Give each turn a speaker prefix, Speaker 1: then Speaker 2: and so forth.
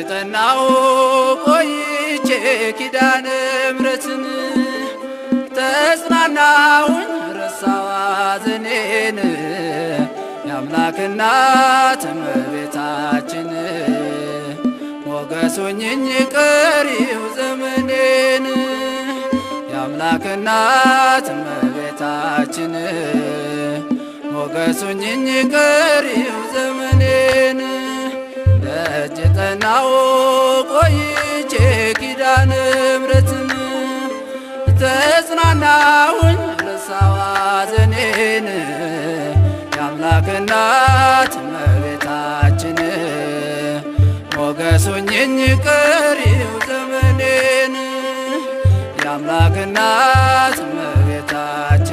Speaker 1: ጠናሁ ቆይቼ ኪዳነ ምሕረትን፣ ተጽናናሁኝ ረሳሁ ሐዘኔን። የአምላክ እናት እመቤታችን ሞገሱኝኝ ቀሪው ዘመኔን። የአምላክ እናት እመቤታችን ሞገሱኝኝ ቀሪው ዘመኔን። ደጅ ጠናሁ ቆይቼ ኪዳነ ምሕረትን፣ ተጽናናሁኝ ረሳሁ ሐዘኔን። የአምላክ እናት እመቤታችን ሞገሱኝኝ ቀሪው ዘመኔን። የአምላክ እናት እመቤታችን